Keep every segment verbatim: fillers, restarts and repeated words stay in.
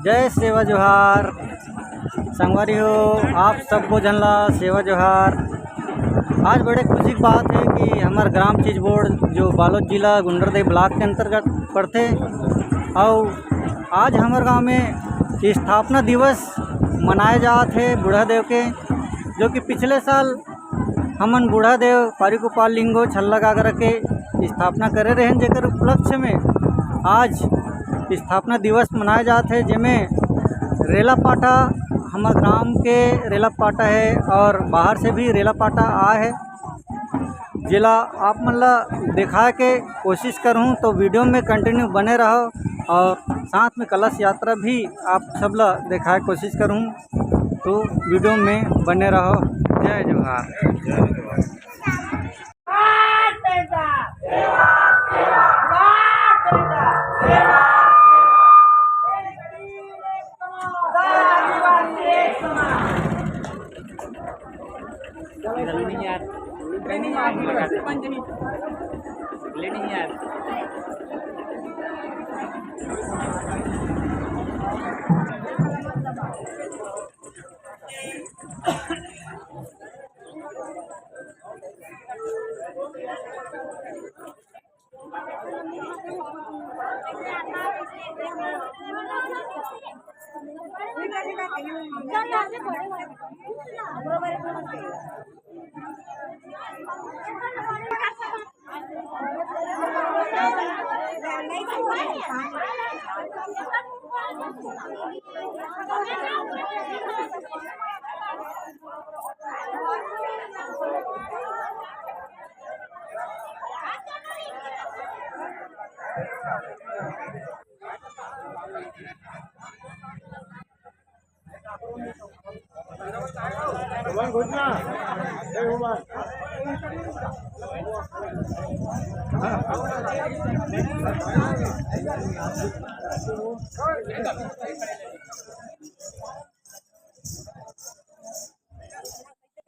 जय सेवा जोहार संगवारी हो, आप सबो झन ला सेवा जोहार। आज बड़े खुशी की बात है कि हमर ग्राम चिचबोड़, जो बालोद जिला गुंडरदेही ब्लॉक के अंतर्गत पड़थे, अउ आज हमर गांव में स्थापना दिवस मनाए जात हे बूढ़ा देव के, जो कि पिछले साल हमन बूढ़ा देव पारी गोपाल लिंगो छल्ला गागरा के स्थापना करे रहेन, जेकर उपलक्ष्य में आज स्थापना दिवस मनाए जात हे, जेमे रेला पाटा, हमर ग्राम के रेला पाटा है और बाहर से भी रेला पाटा आए है, जेला आप मन ला दिखाए के कोशिश करहूँ। तो वीडियो में कंटिन्यू बने रहो और साथ में कलश यात्रा भी आप सब ला दिखाए कोशिश करहूँ। तो वीडियो में बने रहो। जय जोहार।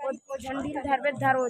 ओ, ओ झंडी ल धरबे, धरो।